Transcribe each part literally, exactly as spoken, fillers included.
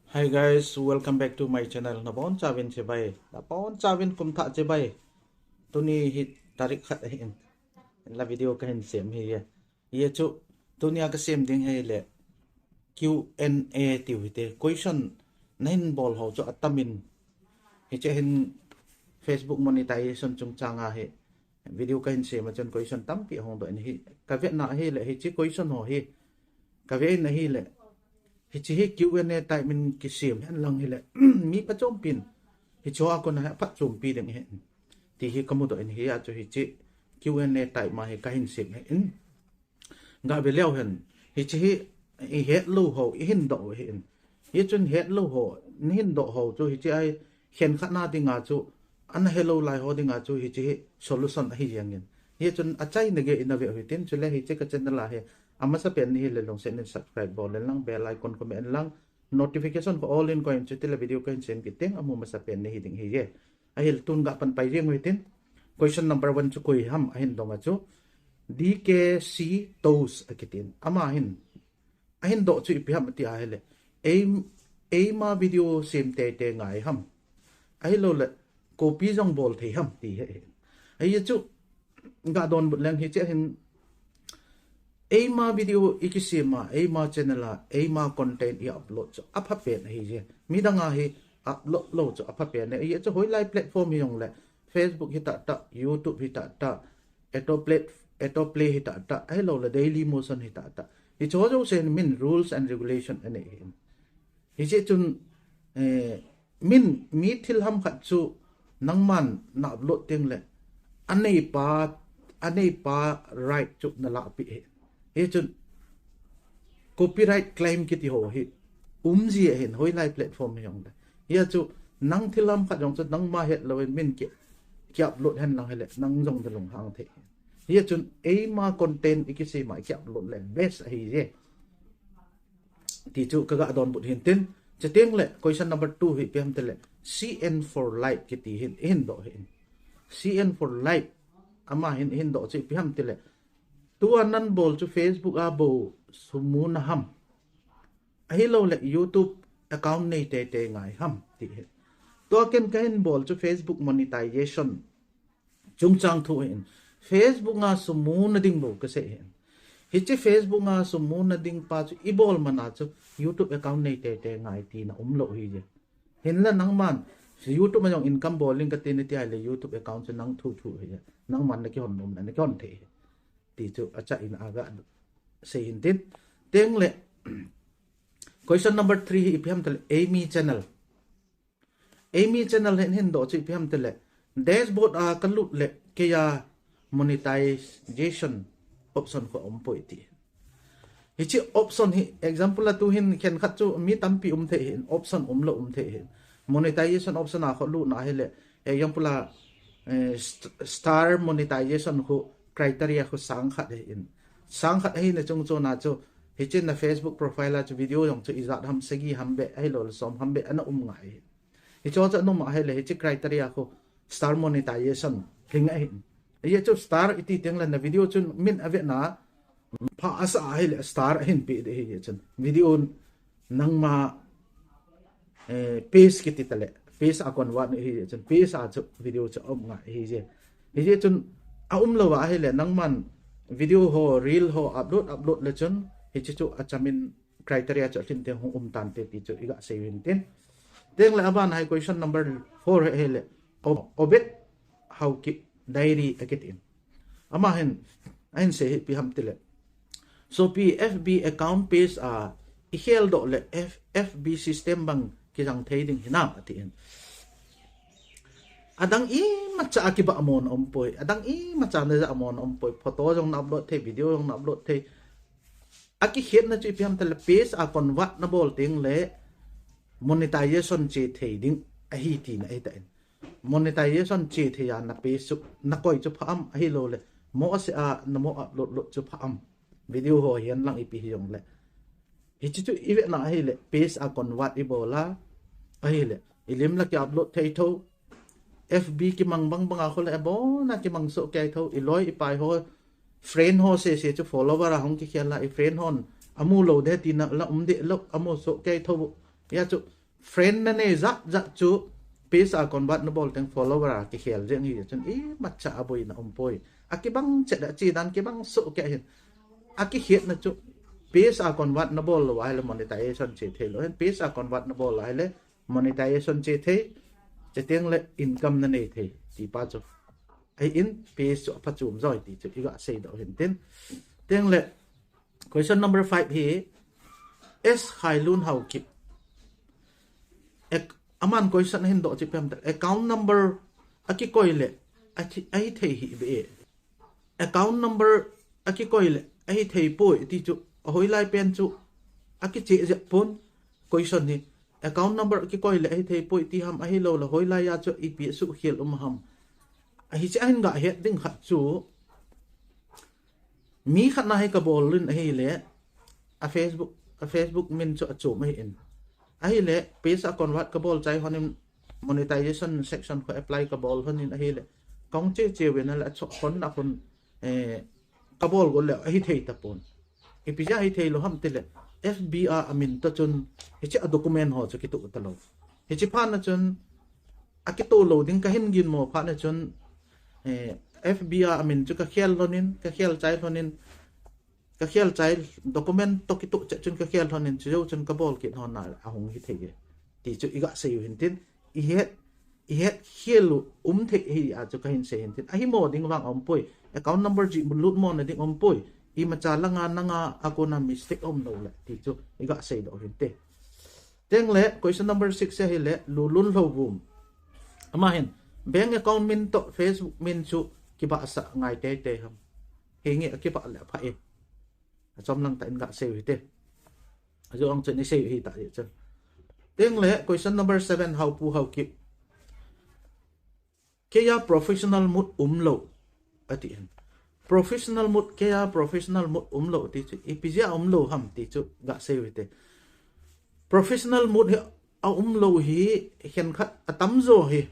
Hi guys, welcome back to my channel. Nabonchauvin chibai. Nabonchauvin kumthah chibai. Tuni hi tarik khat ahin. La video kahin sem hi ye. Ye chu tunia kasem ding hi le Q and A tiu hite. Question nahin bol ho chu atamin. Hiche hin Facebook monetization chungchanga hi video kahin sem a chun question tampi ahung doh in hi. Kavetna hi le hiche question ho hi. Kavet na hi le. Hiche hi Q and A type min kisem hen lang hi le. Mi phachompin. Hiche a kona hi phatchompi ding hi. Ti hi kamudoh in hi a chu hiche Q and A type ma hi kahin sem hin. Gave leu hen. Hiche hi ihet lou ho, ihin doh hin. Hichun het lou ho, nahin doh ho chu hiche a hi khenkhat na dinga chu, ana helou lai ho dinga chu hiche hi solution ahi jengin. Hichun achaina gei in ave u hitin, chule hiche ka channel a hi, amasapen nahi le lungset in subscribe bol in lang, bell icon comment in lang, notification khu all in koi in, chutile video kahin sem kit teng amu masapen nahi ding hi ye. Ahile tun gapan pai jeng u hitin. Question number one chu koi ham ahin dong a chu. D K C Toast akitin. Ama hin. Ahin doh chu ipi ham ati ahile. Ei, eima video sem teitei ngai ham. Ahilou le copy jong bol thei ham ti hi. Ahi chu. Gadonbut leng hiche hin. Eima video ikisem a, eima channel a, eima content i upload chu aphapen ahi je. Midang a hi upload lou chu aphapen ahi chu hoilai platform hijongle. Facebook hitah tah, YouTube hitah tah, Atoplay, Atoplay hitah tah, ahilou le Daily Motion hitah tah. Hiche ho jouse hin min rules and regulation anei hin. Hiche chun, eh, min, mi thil ham khat chu nangman na upload teng le, aneipa, aneipa right chu nalahpeh hi. Hichun, copyright claim kiti ho hi, umji ahin, hoilai platform hijongle. Hichu, nang thil ham khat jong chu nangma het louvin min ki, ki upload hen lang hile, nang jong nalunghang thei. Hichun, eima content ikisem a, ki upload le, best ahi je. Ti chu kagadonbut hin tin. Chuteng le, question number two hi ipi ham tile, C N for like kiti hin, ihin doh hin. C N for like, ama hin, ihin doh chu ipi ham tile. Tua nabol chu Facebook a bou sum muna ham. Ahilou le YouTube account nei teitei ngai ham ti hi. Tua ken kahin bol chu Facebook monetization. Chungchang thu hin. Facebook a sum muna ding bou kasei hin. Hiche Facebook a sum muna ding pa chu ibol mana chu YouTube account nei teitei ngai tina umlou hi je. Hinla nangman, YouTube a jong income bol ing kati nati ahile YouTube account chu nang thu thu hi je. Nangman nakihon nom na, nakihon thei hi. Ti chu achaina a gasei hin tin. Teng le, question number three hi ipi ham tile, eimi channel. Eimi channel hin hin doh chu ipi ham tile, dashboard a kalut le keiya monetization option khu aumpoi ti. Hiche option hi, example a tu hin khenkhat chu mi tampi um thei hin, option umlou um thei hin. Monetization option a khu lutna hile, example a, eh, st-, star monetization khu criteria khu sang khat hin. Sang khat ahina chung chuna chu, hiche na Facebook profile a chu video jong chu ijat ham sagi ham beh, ahilou le som ham beh, ana um ngai hin. Hiche chu ana um ahile, hiche criteria khu star monetization lhing ahin. Hichu star iti teng le na video chun min avetna pha asa ahile star ahin pe ding hichun. Video nangma, eh, page kiti tale. Page a convert ahi chun. Page a chu video chu um ngai hi je. Hichun aumlou ahile nangman video ho, reel ho upload, upload le chun. Hiche chu achamin criteria chu alhin teng hung um tante ti chu igasei hin tin. Teng le aban a hi question number four hi, hile. O-, Obed Haokip diary akitin. Ama hin, ahin sei hi ipi ham tile. Sopi F B account page a ikhel doh le F-, F B system bang kijang thei ding hinam atin. Adang imacha a kibah mona umpoi. Adang imacha na ja mona umpoi. Photo jong na upload thei, video jong na upload thei. Akikhetna chu ipi ham tile page a convert nabol teng le monetization che thei ding ahi tina ahitan. Monetization che thei a na page chu nakoi chu pha am ahilou le. Mo ase a namo upload lut chu pha am. Video ho hihen lang ipi hijongle. Hiche chu ivetna ahile page a convert ibol a. Ahile. Ilim la ki upload thei tho. F B kimang bang bang a khu le abona kimang soh kei tho. Iloi ipai ho. Friend ho sese chu follower a hung kikhel a. I friend hon. Amu lou de tina la um de lou. Amu soh kei tho. Hichu. friend nanei jat jat chu page a convert nabol teng follower a kikhel jeng hi chun imacha aboina umpoi. Akibang chet a chi dan kibang soh kei hin. Akikhetna chu page a convert nabol lou ahile monetization che thei lou. Hin page a convert nabol ahile monetization che thei. Chuteng le income nanei thei ti pa chu. Ahin page chu aphachom joi ti chu iga seidoh hin tin. Chuteng le question number five hi S Khailun Haokip. Ek-, aman question ahin doh chu ipi ham itile account number akikoi le ahi, ahithei hih beh e. Account number akikoi le ahithei poi ti chu ahoilai pen chu akicheh jep pon question hi. Account number akikoi le ahithei poi ti ham ahilou le hoilai a chu ipi asuhkhel um ham. Hiche ahin gahet ding khat chu mi khat na hi kabol in ahile a Facebook, a Facebook min chu achom ahin. Ahile page a convert kabol chai lhonin monetization section khu apply kabol lhonin ahile kahung che che uvin ahile achoh lhon a khun, eh, kabol got le ahithei tapon. Ipi jeh a hithei lou ham itile F B I a min toh chun hiche a document ho chu kitoh talou. Hiche phat na chun akitoh lou ding kahin ginmo phat na chun, eh, F B I a min chu kakhel lhonin, kakhel chai lhonin, kakhel chai document toh kitoh chet chun kakhel lhonin chujou chun kabol kit lhon a ahung hithei e. Ti chu iga sei u hin tin, ihet, ihet khel u um thei hi a chu kahin sei hin tin. Ahimo ding vang aumpoi. Account number jih lut mo na ding aumpoi. Imacha langa nanga akona mistake aum lou le ti chu iga seidoh hin te. Chuteng le question number six ahile Lulun Lhouvum. Ama hin bank account min toh Facebook min chu kibahsah ngai teitei ham. Hinge akibah le apha e. Achom lang tah in ga sei u hite. Ajo ang chun isei u hita e chun. Chuteng le question number seven Haopu Haokip. Keiya professional mode umlou ati hin. Professional mode, keiya professional mode umlou ti chu ipi jeh a umlou ham ti chu ga sei u hite. Professional mode hi aumlou hi khenkhat atamjo hi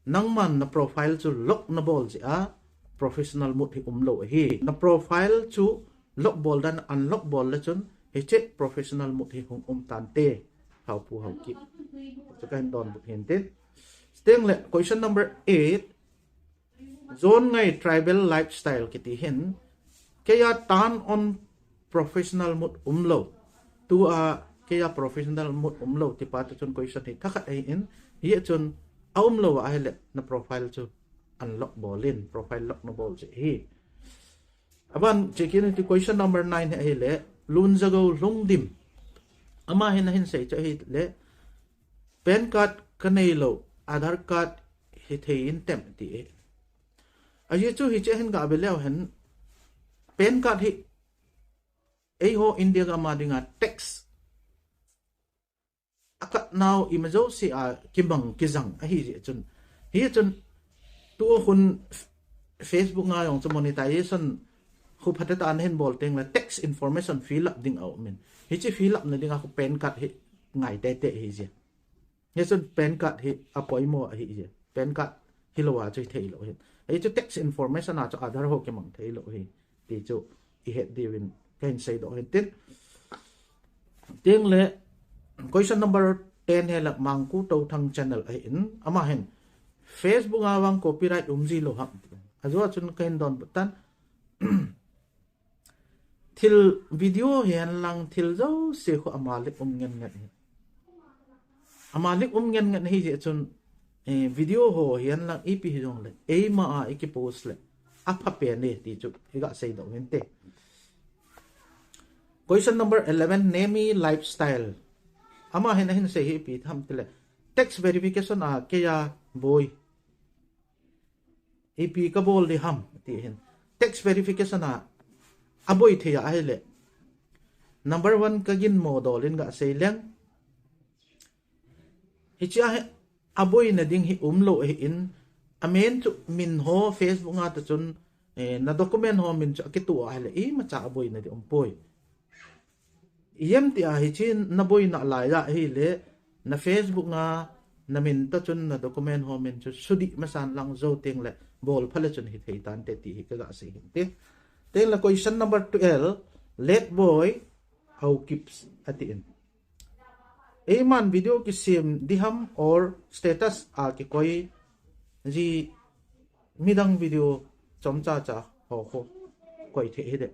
nangman na profile chu lock nabol jeh a professional mode hi umlou ahi. Na profile chu lock bol dan unlock bol le chun hiche professional mode hi hung um tante. Haopu Haokip. Chu kahin donbut hin tin. Chuteng le question number eight. Zon ngai tribal lifestyle kiti hin. Keiya turn on professional mode umlou. Tua keiya professional mode umlou ti pa toh chun question hi thakhat ahin. Hia chun aumlou ahile na profile chu unlock bol in, profile lock nabol jeh hi. Aban chekit in ti question number nine hi ahile Lunjagou Lhungdim. Ama hin ahin sei chu ahile PAN card kanei lou, Aadhaar card hithei intem ti e. Ajeh chu hiche ahin ga ve leu hen PAN card hi eiho India gam a dinga tax akat nau imajouse a kimang kijang ahi jeh chun. Hia chun tu khun Facebook nga jong chu monetization khu phatah a nahin bol teng le tax information fill up ding aum in. Hiche fill up na dinga khu PAN card hi ngai teitei ahi jeh. Hia chun PAN card hi apoimo ahi jeh. PAN card hilou a chu hithei lou hin. Hichu tax information a chu Aadhaar ho kimang thei lou hi. Ti chu ihet diu in kahin seidoh hin tin. Chuteng le question number ten hi la Mangku Touthang channel ahin. Ama hin Facebook a vang copyright um ji lou ham. Ajo a chun kahin donbut tan. Thil video hihen lang thil jouse khu amalik um ngen ngen hi. Amalik um ngen ngen hi jeh chun, eh, video ho hihen lang ipi hijong le eima a iki post le apha pen e ti chu iga seidoh hin te. Question number eleven, Nemi Lifestyle. Ama hin ahin sei hi ipi ham tile tax verification a keiya boi ipi kabol di ham ti hin. Tax verification a aboi thei a ahile number one kaginmo dol in ga sei leng. Hiche a hi aboina ding hi umlou ahin, amin chu min ho Facebook nga toh chun, eh, na document ho min chu akitoh ahile imacha aboina ding umpoi. Ijemtia hiche naboina lai a ahile na Facebook nga na min toh chun na document ho min chu sudih masan lang jou teng le bol pha le chun hithei tante ti hi kaga sei hin te. Chuteng le question number twelve, Late Boy Haokip ati in. Eiman video kisem diham or status a kikoi ji midang video chomcha cha ho ho koi thei hide.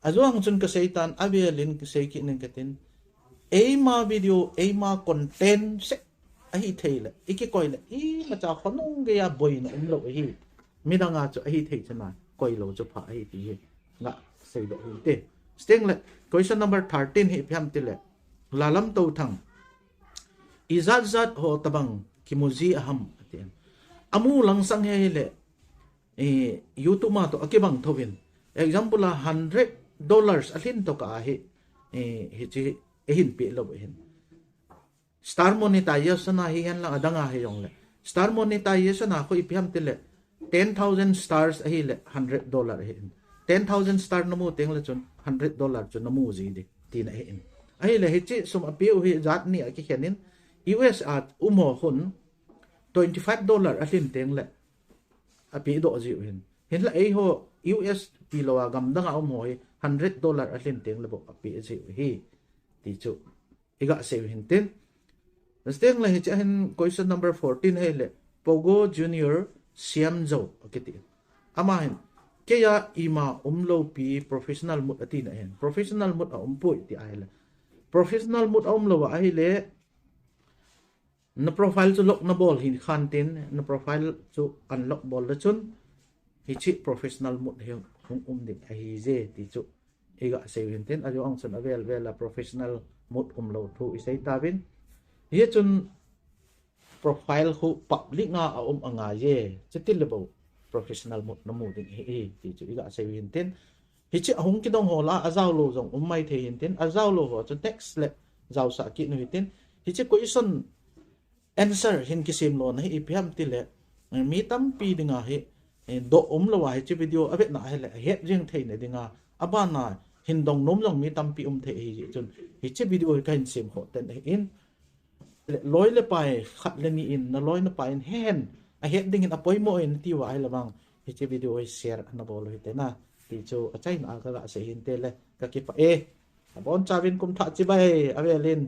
Ajuang chun kasei tan, avelin kasei kit ning katin. Eima video, eima content se ahi thei le, ikikoi le, imacha khonung geiya boina umlou ahi. Midang a chu ahi thei chana, koi lou chu pha ahi ti hi. Nga sei doh hite. Steng le, question number thirteen hi ipi ham tile. Lalam Touthang. Ijat jat ho tabang kimu ji aham ati. Amu langsang hile, eh, YouTube ma to akibang thovin. Example a hundred dollars alhin to ka ahi, eh, hichi, ehin pe lou hin. Star monetization a hihen lang adang a hijongle. Star monetization a khu ipi ham tile, ten thousand stars ahile hundred dollar ahin. Ten thousand star namu teng le chun hundred dollar chu namu ji di tina ahin. Ahile hichi sum apiu hi jat ni a kikhen in, U S a um ho hun twenty five dollar alhin teng le api doh ji u hin. Hinla eiho U S tilou a gamdang a um ho hi hundred dollar alhin teng le bou api ji u hi. Ti chu iga sei u hintin. Steng le hichi ahin question number fourteen hile, Pogo Junior Siamjo akiti. Ama hin, keiya ima umlou pi professional mut atina hin. Professional mut a umpoi ti ahile. Professional mut a umlou ahile, na profile chu lock nabol hin khantin, na profile chu unlock bol le chun, hichi professional mut hi hung um ding ahi je ti chu iga sei u hintin, ajuang chun avel vel a professional mut umlou thu isei tauvin. Hichun profile khu public nga a um angai je, chuti le bou professional mut namu ding ahi ti chu iga sei u hintin. Hichi ahung kidong ho la ajaolou jong um mai thei hintin, ajaolou ho chu text le jaosah kit u hitin. Hichi question answer hin kisem lona hi ipi ham tile, mi tampi dinga hi, eh, doh umlou a hichi video avetna hile, ahet jeng theina dinga, abana hin dong nom jong mi tampi um thei ahi chun, hichi video hi kahin sem ho ten ahin. Loi le pai khat le ni in, na loi na pai in hen, ahet dingin apoimo in tiu ahile vang, hichi video hi share ana bol u hite na, ti chu achaina a kaga sei hinte le, kakipah e. Abonchauvin kum thah chibai, avelin.